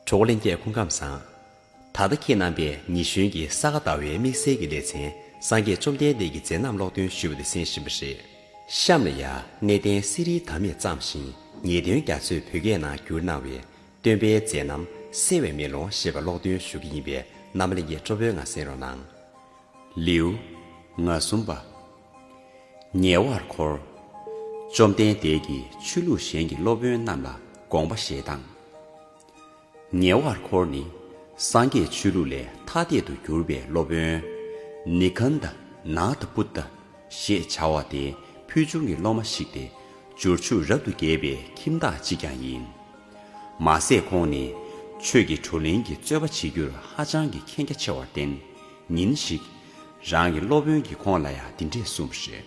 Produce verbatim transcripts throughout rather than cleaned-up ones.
གྲོགས་པོ་ལྷན་རྒྱས་སྐུ་ཁམས་བཟང་། ད་ལྟ་ཁྱེད་རྣམ་པས་ཉི་གཞོན་གྱི་ས་ག་ཟླ་བའི་དམིགས་བསལ་གྱི་ལེ་ཚན་སངས་རྒྱས་བཅོམ་ལྡན་འདས་ཀྱི་མཛད་རྣམ་ཀློག་འདོན་ཞུས་པ་དེ་གསན་བཞིན་པ་རེད། གཤམ་ལ་ཡང་གནས་བརྟན་གསེར་རིའི་དར་མས་བརྩམས་ཤིང་ཉེས་དོན་རྒྱ་མཚོས་བོད་སྐད་ནང་བསྒྱུར་གནང་བའི་སྟོན་པའི་མཛད་རྣམ་གསལ་བའི་མེ་ལོང་ཞེས་པ་ཀློག་འདོན་ཞུ་གི་ཡིན་པས་རྣམ་པ་ལྷན་རྒྱས་སྤྲོ་པོའི་ངང་གསན་རོགས་གནང་། ལེའུ་ང་གསུམ་པ། ཉེ་བར་འཁོར། བཅོམ་ལྡན་འདས་ཀྱིས་ཆོས་ལུགས་གཞན་གྱི་སློབ་དཔོན་རྣམས་ལ་དགོངས་པ་བཞེས་སྟངས། ཉེ་བར་འཁོར་ནི་སངས་རྒྱས་ཆོས་ལུགས་ལས་ཐ་དད་དུ་གྱུར་པའི་སློབ་དཔོན་ནི་ཁན་ད་ནཱ་ཐ་བུད་ད་ཞེས་བྱ་བ་དེའི་ཕུལ་བྱུང་གི་སློབ་མ་ཞིག་སྟེ་བྱུར་ཆུ་རབ་ཏུ་རྒྱས་པའི་ཁྱིམ་བདག་ཅིག་ཀྱང་ཡིན། མ་ཟད་ཁོང་ནི་ཆོས་ཀྱི་བགྲོ་གླེང་གི་རྩོད་པ་བྱེད་རྒྱུར་ཧ་ཅང་གི་མཁྱེན་རྒྱ་ཆེ་བར་བརྟེན། ཉིན་ཞིག་རང་གི་སློབ་དཔོན་གྱིས་ཁོང་ལ་ཡང་འདི་འདྲས་གསུངས་པ་རེད།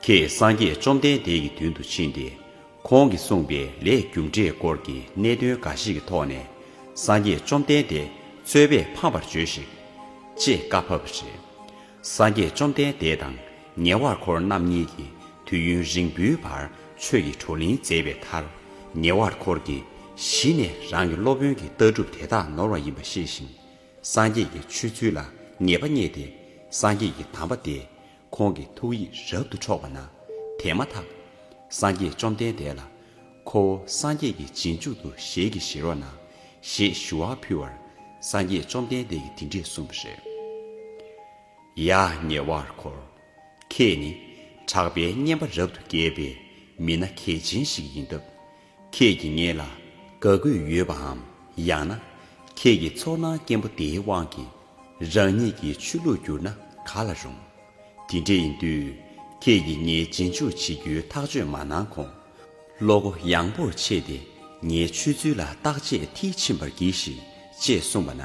ཁྱེད་སངས་རྒྱས་བཅོམ་ལྡན་འདས་ཀྱི་མདུན་དུ་ཕྱིན་ཏེ། ཁོང་གིས་གསུངས་པའི་ལས་རྒྱུ་འབྲས་སྐོར་གྱི་གནད་དོན་འགའ་ཞིག་གི་ཐོག་ནས་སངས་རྒྱས་བཅོམ་ལྡན་འདས་རྩོད་པས་ཕམ་པར་བྱོས་ཤིག་ཅེས་བཀའ་ཕབ་པ་རེད། སངས་རྒྱས་བཅོམ་ལྡན་འདས་དང་ཉེ་བར་འཁོར་རྣམ་གཉིས་ཀྱིས་དུས་ཡུན་རིང་པོའི་བར་ཆོས་ཀྱི་བགྲོ་གླེང་མཛད་པའི་མཐར། ཉེ་བར་འཁོར་གྱིས་གཞི་ནས་རང་གི་སློབ་དཔོན་གྱི་ལྟ་གྲུབ་དེ་དག་ནོར་བ་ཡིན་པ་ཤེས་ཤིང་། སངས་རྒྱས་ཀྱི་ཆོས་ཚུལ་ལ་ངེས་པ་རྙེད་དེ། སངས་རྒྱས་ཀྱི་དམ་པ་དེས་ཁོང་གི་ཐུགས་ཡིད་རབ་ཏུ་འཕྲོག་པ་ན། དེ་མ་ཐག་སངས་རྒྱས་བཅོམ་ལྡན་འདས་ལ། ཁོ་བོ་སངས་རྒྱས་ཀྱི་རྗེས་འཇུག་ཏུ་ཞལ་གྱིས་བཞེས་རོགས་གནང་ཞེས་ཞུ་བ་ཕུལ་བར། སངས་རྒྱས་བཅོམ་ལྡན་འདས་ཀྱིས་འདི་འདྲས་གསུངས་པ་རེད། ཡ་ཉེ་བར་འཁོར། ཁྱེད་ནི་གྲགས་པའི་བསྙེན་པ་རབ་ཏུ་རྒྱས་པའི་མི་སྣ་གལ་ཆེན་ཞིག་ཡིན་སྟབས། ཁྱེད་ཀྱིས་ངེད་ལ་དགའ་གུས་ཡོད་པའམ། ཡང་ན་ཁྱེད་ཀྱི་ཚོར་སྣང་སྐྱེན་པོ་དེའི་དབང་གིས་རང་ཉིད་ཀྱི་ཆོས་ལུགས་བསྒྱུར་ན་ག་ལ་རུང་། དེ་འདྲ་ཡིན་དུས་ཁྱེད་ཀྱིས་ངའི་རྗེས་འཇུག་བྱེད་རྒྱུའི་ཐག་གཅོད་མ་གནང་གོང་། བློ་སྒོ་ཡངས་པོར་ཕྱེ་སྟེ་ངའི་ཆོས་ཚུལ་ལ་བརྟག་དཔྱད་མཐིལ་ཕྱིན་པར་གྱིས་ཤིག་ཅེས་གསུངས་པ་ན།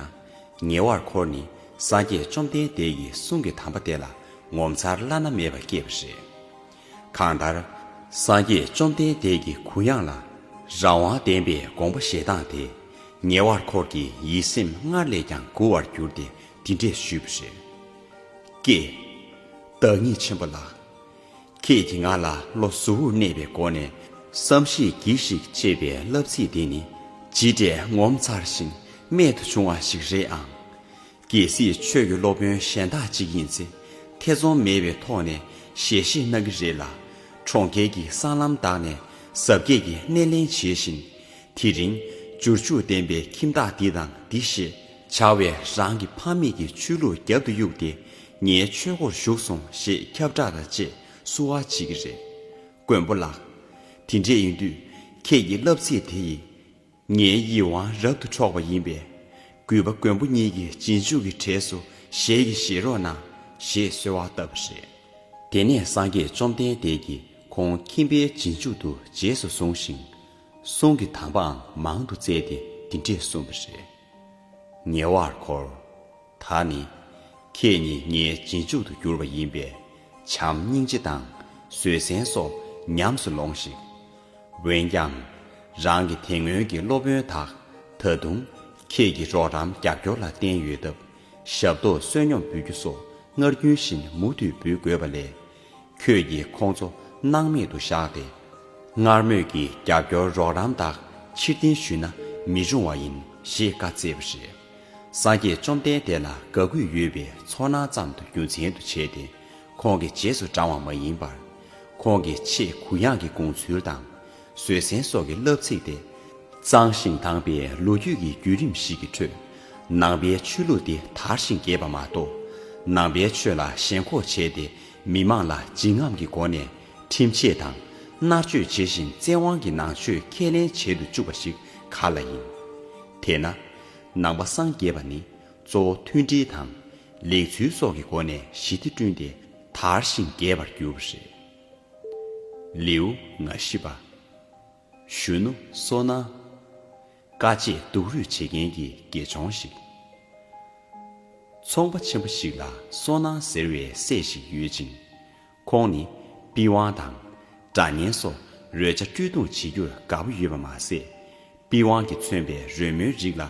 ཉེ་བར་འཁོར་ནི་སངས་རྒྱས་བཅོམ་ལྡན་འདས་ཀྱི་གསུང་གི་དམ་པ་དེ་ལ་ངོ་མཚར་བླ་ན་མེད་པ་སྐྱེས་པ་རེད། གང་ལྟར། སངས་རྒྱས་བཅོམ་ལྡན་འདས་ཀྱི་གུ་ཡངས་ལ་རང་དབང་ལྡན་པའི་དགོངས་པ་བཞེས་སྟངས་དེ། ཉེ་བར་འཁོར་གྱི་ཡིད་སེམས་སྔར་ལས་ཀྱང་མགུ་བར་གྱུར་ཏེ་འདི་འདྲས་ཞུས་པ་རེད། ཀྱེ། བདག་ཉིད་ཆེན་པོ་ལགས། ཁྱེད་ཀྱིས་ང་ལ་བློ་གཟུ་བོར་གནས་པའི་སྒོ་ནས་བསམ་ཤེས་གྱིས་ཤིག་ཅེས་པའི་བསླབ་ཚིག་འདི་ནི་ཇི་འདྲའི་ངོ་མཚར་ཞིང་རྨད་དུ་བྱུང་བ་ཞིག་རེད་ཨང་། གལ་སྲིད་ཆོས་ཀྱི་སློབ་དཔོན་གཞན་དག་ཅིག་ཡིན་ཚེ་ཐེ་ཚོམ་མེད་པའི་ཐོག་ནས་ཞལ་བཞེས་གནང་གི་རེད་ལ། གྲོང་ཁྱེར་གྱི་སྲང་ལམ་བདག་ནས་གཟབ་རྒྱས་ཀྱིས་སྣེ་ལེན་བྱས་ཤིང་། དེ་རིང་བྱུར་ཆུ་ལྡན་པའི་ཁྱིམ་བདག་འདི་དང་འདི་ཞེས་བྱ་བའི་རང་གི་ཕ་མེས་ཀྱི་ཆོས་ལུགས་རྒྱབ་ཏུ་གཡུགས་ཏེ་ངའི་ཆོས་སྒོར་ཞུགས་སོང་ཞེས་ཁྱབ་བསྒྲགས་དང་བཅས་བསུ་བ་བྱེད་ཀྱི་རེད། མགོན་པོ་ལགས། དེ་འདྲས་ཡིན་དུས་ཁྱེད་ཀྱི་བསླབ་ཚིག་དེ་ཡིས་ངའི་ཡིད་དབང་རབ་ཏུ་འཕྲོག་པ་ཡིན་པས། གུས་པ་མགོན་པོ་ཉིད་ཀྱི་རྗེས་འཇུག་གི་གྲས་སུ་ཞལ་གྱིས་བཞེས་རོགས་གནང་ཞེས་གསོལ་བ་བཏབ་པ་རེད། དེ་ནས་སངས་རྒྱས་བཅོམ་ལྡན་འདས་ཀྱིས་ཁོང་ཁྱིམ་པའི་རྗེས་འཇུག་ཏུ་རྗེས་སུ་བཟུང་ཞིང་། གསུང་གི་དམ་པའང་མང་དུ་བསྩལ་ཏེ་འདི་འདྲས་གསུངས་པ་རེད། ཉེ་བར་འཁོར། ད་ནི་ཁྱེད་ཉིད་ངའི་རྗེས་འཇུག་ཏུ་གྱུར་པ་ཡིན་པས་བྱམས་སྙིང་རྗེ་དང་བཟོད་བསྲན་སོགས་ཉམས་སུ་ལོངས་ཤིག་འོན་ཀྱང་། རང་གི་དེ་སྔོན་གྱི་སློབ་དཔོན་དག་ད་དུང་ཁྱེད་ཀྱི་རོགས་རམ་རྒྱབ་སྐྱོར་ལ་བརྟེན་ཡོད་སྟབས། ཞབས་ཏོག་བསོད་སྙོམས་འབུལ་རྒྱུ་སོགས་སྔར་རྒྱུན་བཞིན་མུ་མཐུད་འབུལ་དགོས་པ་ལས། ཁྱོད་ཀྱིས་ཁོང་ཚོ་སྣང་མེད་དུ་བཞག་སྟེ། སྔར་མོས་ཀྱི་རྒྱབ་སྐྱོར་རོགས་རམ་དག་ཕྱིར་འཐེན་ཞུས་ན་མི་འབྱུང་བ་ཡིན་ཞེས་བཀའ་སྩལ་པ་རེད། སངས་རྒྱས་བཅོམ་ལྡན་འདས་ལ་དགའ་གུས་ཡོད་པའི་ཚོར་སྣང་ཙམ་དུ་རྒྱུ་མཚན་དུ་བྱས་ཏེ་ཁོང་གི་རྗེས་སུ་འབྲང་བ་མ་ཡིན་པར། ཁོང་གི་ཆེས་གུ་ཡངས་ཀྱི་དགོངས་ཚུལ་དང་། བཟོད་བསྲན་སོགས་ཀྱི་བསླབ་ཚིག་སྟེ། གཙང་ཞིང་དྭངས་པའི་ལོ་རྒྱུས་ཀྱི་བརྒྱུད་རིམ་ཞིག་གི་ཁྲོད། ནང་པའི་ཆོས་ལུགས་འདི་དར་ཞིང་རྒྱས་པ་མ་གཏོགས། ནང་པའི་ཆོས་ལ་ཞེན་ཁོག་བྱས་ཏེ་མི་མང་ལ་འཇིགས་རྔམ་གྱི་སྒོ་ནས་ཁྲིམས་ཆད་དང་མནར་གཅོད་བྱེད་བཞིན་བཙན་དབང་གིས་ནང་ཆོས་ཁས་ལེན་བྱེད་དུ་བཅུག་པ་ཞིག་ག་ལ་ཡིན། དེས་ན། ནང་པ་སངས་རྒྱས་པ་ནི་གཙོ་བོ་མཐུན་སྒྲིལ་དང་། ལེགས་ཚུལ་སོགས་ཀྱི་སྒོ་ནས་ཞི་བདེ་བསྐྲུན་ཏེ་དར་ཞིང་རྒྱས་པར་གྱུར་པ་རེད། ལེའུ་ང་བཞི་པ། གཞོན་ནུ་བསོད་ནམས། དཀའ་སྤྱད་སྡུག་རུས་བྱེད་མཁན་གྱི་དགེ་སྦྱོང་ཞིག་ཚོང་པ་ཆེན་པོ་ཞིག་ལ་བསོད་ནམས་ཟེར་བའི་སྲས་ཤིག་ཡོད་ཅིང་། ཁོང་ནི་པི་ཝང་དང་སྒྲ་སྙན་སོགས་རོལ་ཆ་དཀྲོལ་རྡུང་བྱེད་རྒྱུར་དགའ་པོ་ཡོད་པ་མ་ཟད། པི་ཝང་གིས་མཚོན་པའི་རོལ་མོའི་རིགས་ལ་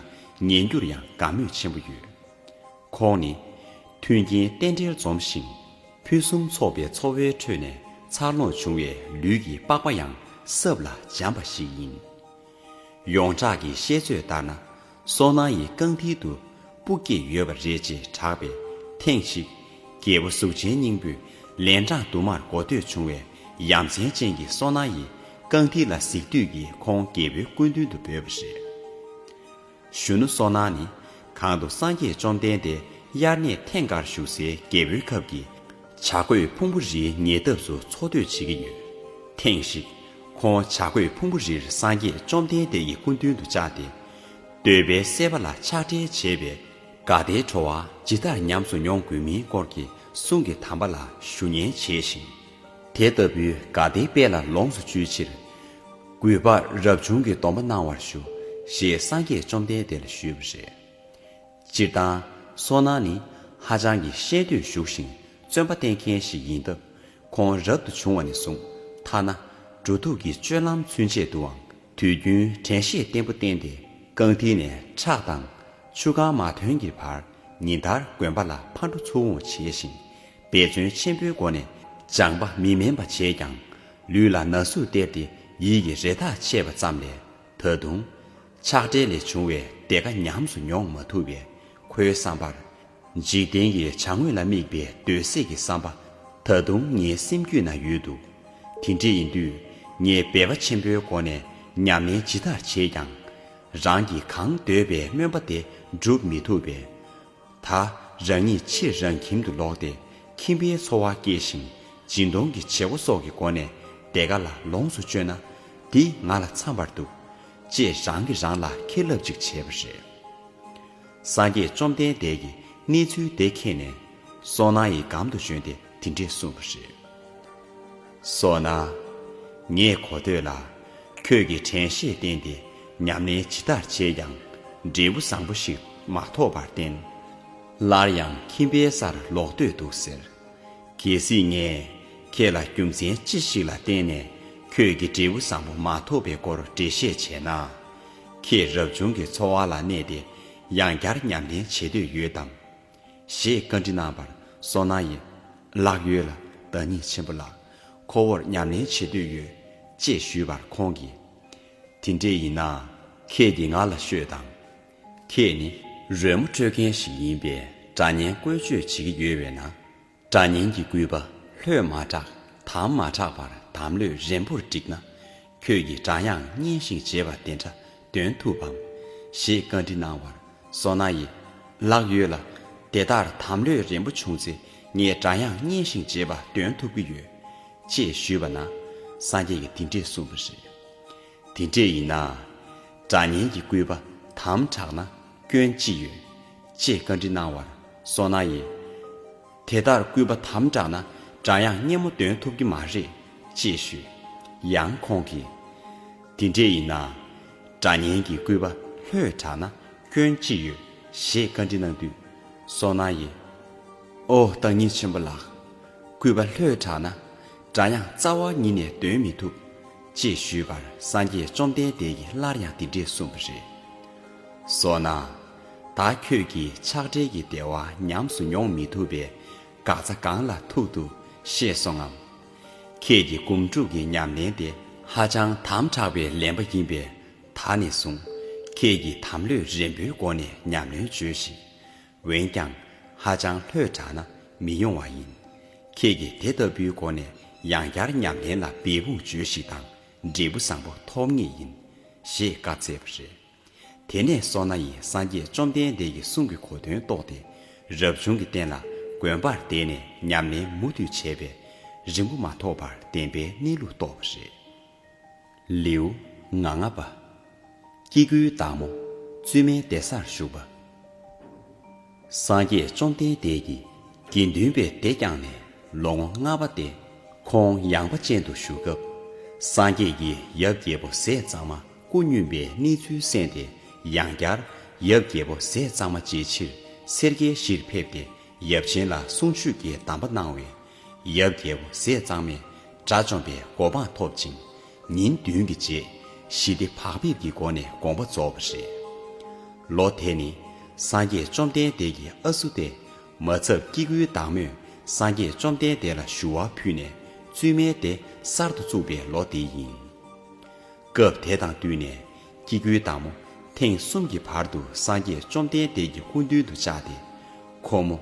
ཉན་རྒྱུར་ཡང་དགའ་མོས་ཆེན་པོ་ཡོད། ཁོང་ནི་མཐུན་རྐྱེན་རྟེན་འབྲེལ་འཛོམས་ཤིང་། ཕུན་སུམ་ཚོགས་པའི་འཚོ་བའི་ཁྲོད་ནས་འཚར་ལོངས་བྱུང་བའི་ལུས་ཀྱི་པགས་པ་ཡང་སྲབ་ལ་འཇམ་པ་ཞིག་ཡིན། ཡོངས་གྲགས་ཀྱི་བཤད་ཚོད་ལྟར་ན། སོ་ན་ཡི་རྐང་མཐིལ་དུ་སྤུ་སྐྱེས་ཡོད་པ་རེད་ཅེས་གྲགས་པས། ཐེངས་ཤིག་རྒྱལ་པོ་གཟུགས་ཅན་སྙིང་པོས་ལན་གྲངས་དུ་མར་གོ་ཐོས་བྱུང་བས། ཡ་མཚན་ཅན་གྱི་སོ་ན་ཡི་རྐང་མཐིལ་ལ་གཟིགས་དུས་ཀྱི་ཁོང་རྒྱལ་པོའི་སྐུ་མདུན་དུ་བོས་པ་རེད། གཞོན་ནུ་སོ་ན་ནི་གང་དུ་སངས་རྒྱས་བཅོམ་ལྡན་འདས་དབྱར་གནས་ཐེངས་འགར་བཞུགས་སའི་རྒྱལ་པོའི་ཁབ་ཀྱི་བྱ་རྒོད་ཕུང་པོ་རིའི་ཉེ་འདབས་སུ་འཚོ་སྡོད་བྱེད་ཀྱི་ཡོད། ཐེངས་ཤིག་ཁོང་བྱ་རྒོད་ཕུང་པོ་རིར་སངས་རྒྱས་བཅོམ་ལྡན་འདས་ཀྱི་སྐུ་མདུན་དུ་བཅར་ཏེ། འདོད་པའི་སྲེད་པ་ལ་ཆགས་བྲལ་བྱེད་པའི་དགའ་བདེའི་གྲོལ་བ་ཇི་ལྟར་ཉམས་སུ་མྱོང་དགོས་མིན་སྐོར་གྱི་གསུང་གི་དམ་པ་ལ་ཞུ་ཉན་བྱས་ཤིང་། དེ་ལྟ་བུའི་དགའ་བདེའི་དཔལ་ལ་ལོངས་སུ་སྤྱོད་ཕྱིར། གུས་པར་རབ་བྱུང་གི་སྡོམ་པ་གནང་བར་ཞུ། ཞེས་སངས་རྒྱས་བཅོམ་ལྡན་འདས་ལ་ཞུས་པ་རེད། སྤྱིར་བཏང་སོ་ན་ནི་ཧ་ཅང་གི་ཤེས་འདོད་ཞུགས་ཤིང་བརྩོན་པ་བསྟེན་མཁན་ཞིག་ཡིན་སྟབས། ཁོང་རབ་ཏུ་བྱུང་བ་ནས་བཟུང་ཐ་ན་འགྲོ་འདུག་གི་སྤྱོད་ལམ་ཚུན་ཆད་དུའང་དུས་རྒྱུན་དྲན་ཤེས་བརྟན་པོ་བསྟེན་ཏེ། རྐང་མཐིལ་ནས་ཁྲག་དང་ཆུ་གང་མ་ཐོན་གྱི་བར་ཉིན་ལྟར་དགོན་པ་ལ་ཕར་འགྲོ་ཚུར་འོང་བྱས་ཤིང་། འབད་བརྩོན་ཆེན་པོའི་སྒོ་ནས་སྦྱངས་པ་མི་དམན་པ་བྱས་ཀྱང་། ལུས་ལ་ན་ཟུག་སྟེར་ཏེ་ཡིད་ཀྱི་རེ་ཐག་ཆད་པ་ཙམ་ལས། ད་དུང་ཆགས་བྲལ་ལས་བྱུང་བའི་བདེ་དགའ་ཉམས་སུ་མྱོང་མ་ཐུབ་པས། ཁོའི་བསམ་པར། འཇིག་རྟེན་གྱི་བྱ་དངོས་ལ་དམིགས་པའི་འདོད་སྲེད་ཀྱི་བསམ་པ་ད་དུང་ངའི་སེམས་རྒྱུད་ན་ཡོད་འདུག་དེ་འདྲ་ཡིན་དུས་ངས་འབད་པ་ཆེན་པོའི་སྒོ་ནས་ཉམས་ལེན་ཇི་ལྟར་བྱས་ཀྱང་། རང་གིས་གང་འདོད་པའི་སྨོན་པ་དེ་འགྲུབ་མི་ཐུབ་པས། ད་རང་ཉིད་ཕྱིར་རང་ཁྱིམ་དུ་ལོག་སྟེ་ཁྱིམ་པའི་འཚོ་བ་སྐྱེལ་ཞིང་སྦྱིན་གཏོང་གི་བྱེད་སྒོ་སོགས་ཀྱི་སྒོ་ནས་བདེ་དགའ་ལ་ལོངས་སུ་སྤྱོད་ན་འདི་ང་ལ་འཚམ་པར་འདུག་ཅེས་རང་གིས་རང་ལ་ཁེར་ལབ་ཅིག་བྱས་པ་རེད། སངས་རྒྱས་བཅོམ་ལྡན་འདས་ཀྱིས་གནས་ཚུལ་དེ་མཁྱེན་ནས་སོ་ན་ཡི་གམ་དུ་བྱོན་ཏེ་དེ་འདྲས་གསུངས་པ་རེད། སོ་ན། ངས་གོ་ཐོས་ལ། ཁྱོད་ཀྱིས་དྲན་ཤེས་བསྟེན་ཏེ་ཉམས་ལེན་ཇི་ལྟར་བྱས་ཀྱང་འབྲས་བུ་བཟང་པོ་ཞིག་མ་ཐོབ་པར་བརྟེན། སླར་ཡང་ཁྱིམ་པའི་སར་ལོག་འདོད་འདུག་ཟེར། གལ་སྲིད་ངས་ཁྱེད་ལ་རྒྱུ་མཚན་ཅི་ཞིག་ལ་བརྟེན་ནས་ཁྱོད་ཀྱིས་འབྲས་བུ་བཟང་པོ་མ་ཐོབ་པའི་སྐོར་འགྲེལ་བཤད་བྱས་ན། ཁྱེད་རབ་བྱུང་གི་འཚོ་བ་ལ་གནས་ཏེ་ཡང་བསྐྱར་ཉམས་ལེན་བྱེད་འདོད་ཡོད་དམ། ཞེས་བཀའ་འདྲི་གནང་བར་སོ་ན་ཡིས། ལགས་ཡོད་ལགས། བདག་ཉིད་ཆེན་པོ་ལགས། ཁོ་བོར་ཉམས་ལེན་བྱེད་འདོད་ཡོད། ཅེས་ཞུས་པར་ཁོང་གིས། དེ་འདྲས་ཡིན་ན་ཁྱེད་ཀྱིས་ང་ལ་ཤོད་དང་། ཁྱེད་ནི་རོལ་མོ་དཀྲོལ་མཁན་ཞིག་ཡིན་པས་སྒྲ་སྙན་བཀོལ་སྤྱོད་བྱེད་ཀྱི་ཡོད་པས་ན། སྒྲ་སྙན་གྱི་སྐུད་པ་ལྷོད་མ་དྲགས་དམ་མ་དྲགས་པར་དམ་ལྷོད་རན་པོར་བསྒྲིགས་ན། ཁྱོད་ཀྱིས་སྒྲ་དབྱངས་སྙན་ཞིང་འཇེབས་པ་དེ་འདྲ་འདོན་ཐུབ་བམ། ཞེས་བཀའ་འདྲི་གནང་བར་སོ་ན་ཡིས། ལགས་ཡོད་ལགས། དེ་ལྟར་དམ་ལྷོད་རན་པོ་བྱུང་ཚེ་ངས་སྒྲ་དབྱངས་སྙན་ཞིང་འཇེབས་པ་འདོན་ཐུབ་ཀྱི་ཡོད། ཅེས་ཞུས་པ་ན་སངས་རྒྱས་ཀྱིས་འདི་འདྲས་གསུངས་པ་རེད། དེ་འདྲས་ཡིན་ན། སྒྲ་སྙན་གྱི་སྐུད་པ་དམ་དྲགས་ན་སྐྱོན་ཅི་ཡོད། ཅེས་བཀའ་འདྲི་གནང་བར་སོ་ན་ཡིས། དེ་ལྟར་སྐུད་པ་དམ་དྲགས་ན་སྒྲ་དབྱངས་སྙན་མོ་འདོན་ཐུབ་ཀྱི་མ་རེད། ཅེས་ཞུས། ཡང་ཁོང་གིས། དེ་འདྲས་ཡིན་ན། སྒྲ་སྙན་གྱི་སྐུད་པ་ལྷོད་དྲགས་ན་སྐྱོན་ཅི་ཡོད། ཞེས་བཀའ་འདྲི་གནང་དུས། སོ་ན་ཡིས། ཨོ་བདག་ཉིད་ཆེན་པོ་ལགས། སྐུད་པ་ལྷོད་དྲགས་ན་སྒྲ་དབྱངས་རྩ་བ་ཉིད་ནས་འདོན་མི་ཐུབ། ཅེས་ཞུས་པར་སངས་རྒྱས་བཅོམ་ལྡན་འདས་ཀྱིས་སླར་ཡང་འདི་འདྲས་གསུངས་པ་རེད། སོ་ན། ད་ཁྱོད་ཀྱིས་ཆགས་བྲལ་གྱི་བདེ་བ་ཉམས་སུ་མྱོང་མི་ཐུབ་པའི་དགག་བྱ་གང་ལ་ཐུག་འདུག་ཤེས་སོང་ངམ། ཁྱེད་ཀྱི་སྒོམ་སྒྲུབ་ཀྱི་ཉམས་ལེན་དེ་ཧ་ཅང་དམ་དྲགས་པའི་ལེན་པ་ཡིན་པས། ད་ནས་བཟུང་ཁྱེད་ཀྱིས་དམ་ལྷོད་རན་པོའི་སྒོ་ནས་ཉམས་ལེན་བྱོས་ཤིག་འོན་ཀྱང་ཧ་ཅང་ལྷོད་དྲགས་ན་མི་ཡོང་བ་ཡིན། ཁྱེད་ཀྱིས་དེ་ལྟ་བུའི་སྒོ་ནས་ཡང་བསྐྱར་ཉམས་ལེན་ལ་འབད་འབུངས་བྱོས་ཤིག་དང་འབྲས་བུ་བཟང་པོ་ཐོབ་ངེས་ཡིན། ཞེས་བཀའ་སྩལ་པ་རེད། དེ་ནས་སོ་ན་ཡིས་སངས་རྒྱས་བཅོམ་ལྡན་འདས་ཀྱི་གསུང་གི་གོ་དོན་རྟོགས་ཏེ། རབ་བྱུང་གི་རྟེན་ལ་དགོན་པར་བསྡད་ནས་ཉམས་ལེན་མུ་མཐུད་བྱས་པས་རིང་པོ་མ་ཐོགས་པར་བདེན་པའི་གནས་ལུགས་རྟོགས་པ་རེད། ལེའུ་ང་ལྔ་པ། སྐྱེ་དགུའི་བདག་མོ་བཙུན་མའི་གདན་སར་བཞུགས་པ། སངས་རྒྱས་བཅོམ་ལྡན་འདས་ཀྱིས་དགེ་འདུན་པའི་སྡེ་བསྐྱངས་ནས་ལོ་ངོ་ལྔ་པ་སྟེ། ཁོང་ཡངས་པ་ཅན་དུ་བཞུགས་སྐབས། སངས་རྒྱས་ཀྱིས་ཡབ་རྒྱལ་པོ་ཟས་གཙང་མ་སྐུ་བསྙུན་པའི་གནས་ཚུལ་གསན་ཏེ། ཡང་བསྐྱར་ཡབ་རྒྱལ་པོ་ཟས་གཙང་མ་མཇལ་ཕྱིར་སེར་སྐྱའི་གཞིར་ཕེབས་ཏེ། ཡབ་ཆེན་ལ་གསུང་ཆོས་ཀྱི་གདམས་པ་གནང་བས། ཡབ་རྒྱལ་པོ་ཟས་གཙང་མས་དགྲ་བཅོམ་པའི་གོ་འཕང་ཐོབ་ཅིང་། ཉིན་བདུན་གྱི་རྗེས་ཞི་བདེ་བག་ཕེབས་ཀྱི་སྒོ་ནས་དགོངས་པ་རྫོགས་པ་རེད། ལོ་དེ་ནི་སངས་རྒྱས་བཅོམ་ལྡན་འདས་ཀྱི་ཨ་སུ་སྟེ། མ་ཚབ་སྐྱེ་དགུའི་བདག་མོས་སངས་རྒྱས་བཅོམ་ལྡན་འདས་ལ་ཞུ་བ་ཕུལ་ནས་བཙུན་མའི་སྡེ་གསར་དུ་བཙུགས་པའི་ལོ་དེ་ཡིན། སྐབས་དེ་དང་བསྟུན་ནས་ སྐྱེ་དགུའི་བདག་མོ་ཐེངས་གསུམ་གྱི་བར་དུ་སངས་རྒྱས་བཅོམ་ལྡན་འདས་ཀྱི་སྐུ་མདུན་དུ་བཅར་ཏེ། ཁོ་མོ་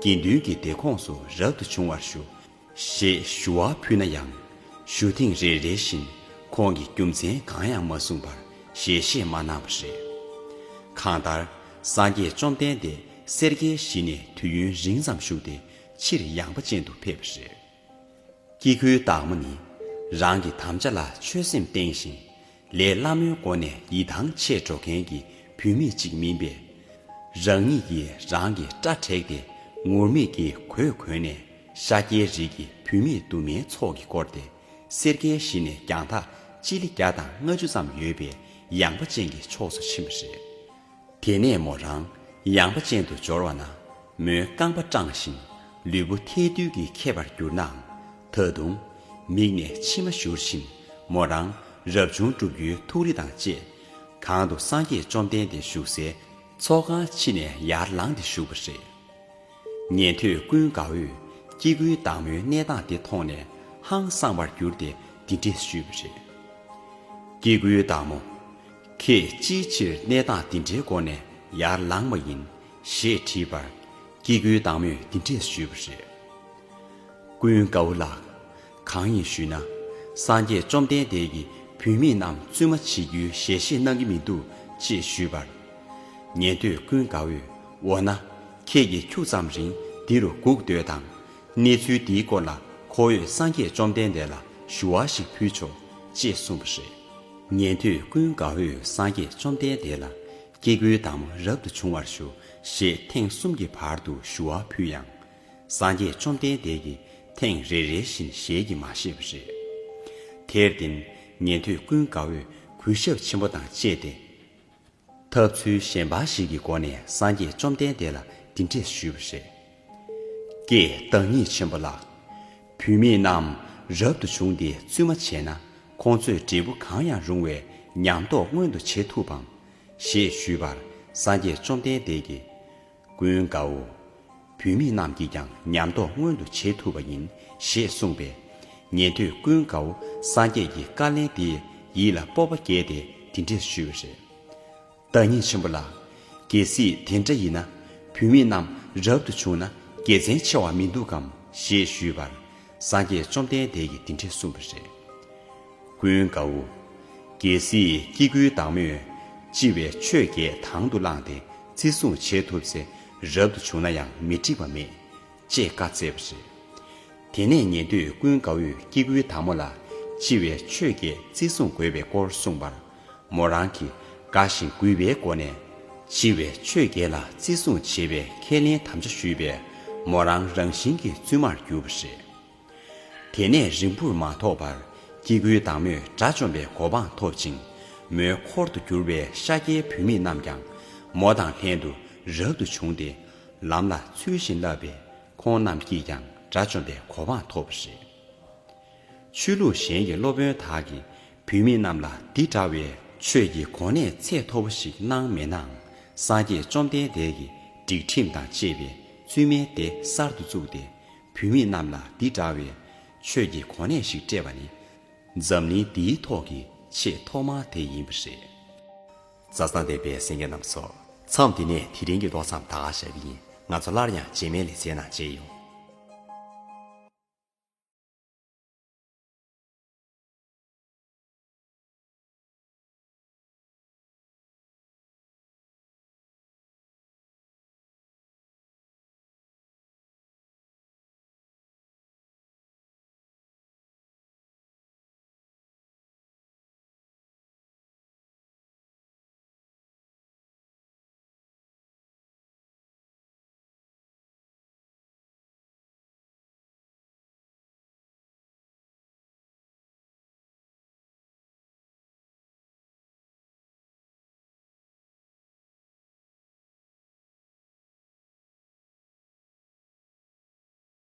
དགེ་འདུན་གྱི་སྡེ་ཁོངས་སུ་རབ་ཏུ་བྱུང་བར་ཞུ། ཞེས་ཞུ་བ་ཕུལ་ན་ཡང་། ཞུ་ཐེངས་རེ་རེ་བཞིན་ཁོང་གིས་རྒྱུ་མཚན་གང་ཡང་མ་གསུངས་པར་ཞལ་བཞེས་མ་གནང་བ་རེད། གང་ལྟར་སངས་རྒྱས་བཅོམ་ལྡན་འདས་སེར་སྐྱའི་གཞི་ནས་དུས་ཡུན་རིང་ཙམ་བཞུགས་ཏེ་ཕྱིར་ཡངས་པ་ཅན་དུ་ཕེབས་པ་རེད། སྐྱེ་དགུའི་བདག་མོ་ནི་རང་གི་དམ་བཅའ་ལ་ཆོད་སེམས་བསྟེན་ཞིང་། ལས་སླ་མོའི་སྒོ་ནས་ཡིད་ཐང་ཆད་འགྲོ་མཁན་གྱི་བུད་མེད་ཅིག་མིན་པས། རང་ཉིད་ཀྱིས་རང་གི་སྐྲ་བྲེགས་ཏེ་ངུར་སྨྲིག་གི་གོས་གོན་ནས་ཤཱཀྱའི་རིགས་ཀྱི་བུད་མེད་དུ་མའི་ཚོགས་ཀྱིས་བསྐོར་ཏེ་སེར་སྐྱའི་གཞི་ནས་རྒྱང་ཐག་སྤྱི་ལེ་བརྒྱ་དང་ལྔ་བཅུ་ཙམ་ཡོད་པའི་ཡངས་པ་ཅན་གྱི་ཕྱོགས་སུ་ཕྱིན་པ་རེད། དེ་ནས་མོ་རང་ཡངས་པ་ཅན་དུ་འབྱོར་བ་ན་མོའི་རྐང་པ་སྐྲངས་ཤིང་ལུས་པོ་ཐལ་རྡུལ་གྱིས་ཁེབས་པར་གྱུར་ནའང་། ད་དུང་མིག་ནས་མཆི་མ་བཞུར་བཞིན་མོ་རང་རབ་བྱུང་སྒྲུབ་རྒྱུའི་ཐུགས་རེ་དང་བཅས་གང་དུ་སངས་རྒྱས་བཅོམ་ལྡན་འདས་བཞུགས་སའི་ཚོགས་ཁང་ཕྱི་ནས་ཡར་ལངས་ཏེ་བཞུགས་པ་རེད། ཉན་ཐོས་ཀུན་དགའ་བོས་སྐྱེ་དགུའི་བདག་མོའི་གནས་སྟངས་དེ་མཐོང་ནས་ཧང་སངས་པར་གྱུར་ཏེ་འདི་འདྲས་ཞུས་པ་རེད། སྐྱེ་དགུའི་བདག་མོ། ཁྱེད་ཅིའི་ཕྱིར་གནས་སྟངས་འདི་འདྲའི་སྒོ་ནས་ཡར་ལངས་པ་ཡིན་ཞེས་དྲིས་པར། སྐྱེ་དགུའི་བདག་མོས་འདི་འདྲས་ཞུས་པ་རེད། ཀུན་དགའ་བོ་ལགས། གང་ཡིན་ཞུས་ན། སངས་རྒྱས་བཅོམ་ལྡན་འདས་ཀྱིས་བུད་མེད་རྣམས་བཙུན་མ་བྱེད་རྒྱུའི་ཞལ་བཞེས་གནང་གི་མི་འདུག་ཅེས་ཞུས་པར། ཉན་ཐོས་ཀུན་དགའ་བོས། འོ་ན། ཁྱེད་ཀྱིས་ཁྱུག་ཙམ་རིང་འདི་རུ་སྒུག་སྡོད་དང་། གནས་ཚུལ་འདིའི་སྐོར་ལ་ཁོ་བོས་སངས་རྒྱས་བཅོམ་ལྡན་འདས་ལ་ཞུ་བ་ཞིག་ཕུལ་ཆོག་ཅེས་གསུངས་པ་རེད། ཉན་ཐོས་ཀུན་དགའ་བོས་སངས་རྒྱས་བཅོམ་ལྡན་འདས་ལ་སྐྱེ་དགུའི་བདག་མོ་རབ་ཏུ་བྱུང་བར་ཞུ་ཞེས་ཐེངས་གསུམ་གྱི་བར་དུ་ཞུ་བ་ཕུལ་ཡང་། སངས་རྒྱས་བཅོམ་ལྡན་འདས་ཀྱིས་ཐེངས་རེ་རེ་བཞིན་ཞལ་གྱིས་མ་བཞེས་པ་རེད། དེར་བརྟེན་ཉན་ཐོས་ཀུན་དགའ་བོས་གུས་ཞབས་ཆེན་པོ་དང་བཅས་ཏེ། ཐབས་ཚུལ་གཞན་པ་ཞིག་གི་སྒོ་ནས་སངས་རྒྱས་བཅོམ་ལྡན་འདས་ལ་འདི་འདྲས་ཞུས་པ་རེད། ཀྱེ་བདག་ཉིད་ཆེན་པོ་ལགས། བུད་མེད་རྣམས་རབ་ཏུ་བྱུང་སྟེ་བཙུན་མ་བྱས་ན་ཁོང་ཚོས་འབྲས་བུ་གང་ཡང་རུང་བའི་ཉམས་རྟོགས་མངོན་དུ་བྱེད་ཐུབ་བམ། ཞེས་ཞུས་པར་སངས་རྒྱས་བཅོམ་ལྡན་འདས་ཀྱིས། ཀུན་དགའ་བོ། བུད་མེད་རྣམས་ཀྱིས་ཀྱང་ཉམས་རྟོགས་མངོན་དུ་བྱེད་ཐུབ་པ་ཡིན་ཞེས་གསུངས་པས། ཉན་ཐོས་ཀུན་དགའ་བོ་སངས་རྒྱས་ཀྱི་བཀའ་ལན་དེས་ཡིད་ལ་སྤོབས་པ་སྐྱེས་ཏེ་འདི་འདྲས་ཞུས་པ་རེད། བདག་ཉིད་ཆེན་པོ་ལགས། གལ་སྲིད་དེ་འདྲ་ཡིན་ན་བུད་མེད་རྣམས་རབ་ཏུ་བྱུང་ན་དགེ་མཚན་ཆེ་བ་མི་འདུག་གམ་ཞེས་ཞུས་པར། སངས་རྒྱས་བཅོམ་ལྡན་འདས་ཀྱིས་འདི་འདྲས་གསུངས་པ་རེད། ཀུན་དགའ་བོ། གལ་སྲིད་སྐྱེ་དགུའི་བདག་མོས་ལྕི་བའི་ཆོས་བརྒྱད་དང་དུ་བླངས་ཏེ་བརྩི་སྲུང་བྱེད་ཐུབ་ཚེ་རབ་ཏུ་བྱུང་ན་ཡང་མི་འགྲིག་པ་མེད། ཅེས་བཀའ་སྩལ་པ་རེད། དེ་ནས་ཉན་ཐོས་ཀུན་དགའ་བོས་སྐྱེ་དགུའི་བདག་མོ་ལ་ལྕི་བའི་ཆོས་བརྒྱད་བརྩི་སྲུང་དགོས་པའི་སྐོར་གསུངས་པར། མོ་རང་གིས་དགའ་ཞིང་གུས་པའི་སྒོ་ནས་ལྕི་བའི་ཆོས་བརྒྱད་ལ་བརྩི་སྲུང་བྱེད་པའི་ཁས་ལེན་དམ་བཅའ་ཞུས་པས་མོ་རང་རང་བཞིན་གྱིས་བཙུན་མར་གྱུར་པ་རེད། དེ་ནས་རིང་པོར་མ་ཐོགས་པར་སྐྱེ་དགུའི་བདག་མོས་དགྲ་བཅོམ་པའི་གོ་འཕང་ཐོབ་ཅིང་། མོའི་འཁོར་དུ་གྱུར་པའི་ཤཱཀྱའི་བུད་མེད་རྣམས་ཀྱང་མོ་དང་ལྷན་དུ་རབ་ཏུ་བྱུང་སྟེ་ལམ་ལ་ཚུལ་བཞིན་བསླབ་པས་ཁོང་རྣམས་ཀྱིས་ཀྱང་དགྲ་བཅོམ་པའི་གོ་འཕང་ཐོབ་པ་རེད། ཆོས་ལུགས་གཞན་གྱི་སློབ་དཔོན་དག་གིས་བུད་མེད་རྣམས་ལ་འདི་འདྲ་བའི་ཆོས་ཀྱི་གོ་གནས་ཚད་མཐོ་པོ་ཞིག་གནང་མེད་ནའང་། སངས་རྒྱས་བཅོམ་ལྡན་འདས་ཀྱིས་སྒྲིག་ཁྲིམས་དང་བཅས་པའི་བཙུན་མའི་སྡེ་གསར་དུ་བཙུགས་ཏེ། བུད་མེད་རྣམས་ལ་འདི་འདྲ་བའི་ཆོས་ཀྱི་གོ་གནས་ཤིག་སྤྲད་པ་ནི། འཛམ་གླིང་འདིའི་ཐོག་གི་ཆེས་ཐོག་མ་དེ་ཡིན་པ་རེད། མཛའ་བརྩེ་ལྡན་པའི་གསན་མཁན་རྣམ་པ་ཚོ། མཚམས་འདི་ནས་དེ་རིང་གི་ཀློག་མཚམས་ད་ག་བཞག་གི་ཡིན། ང་ཚོ་སླར་ཡང་རྗེས་མའི་ལེ་ཚན་ནང་མཇལ་ཡོང་།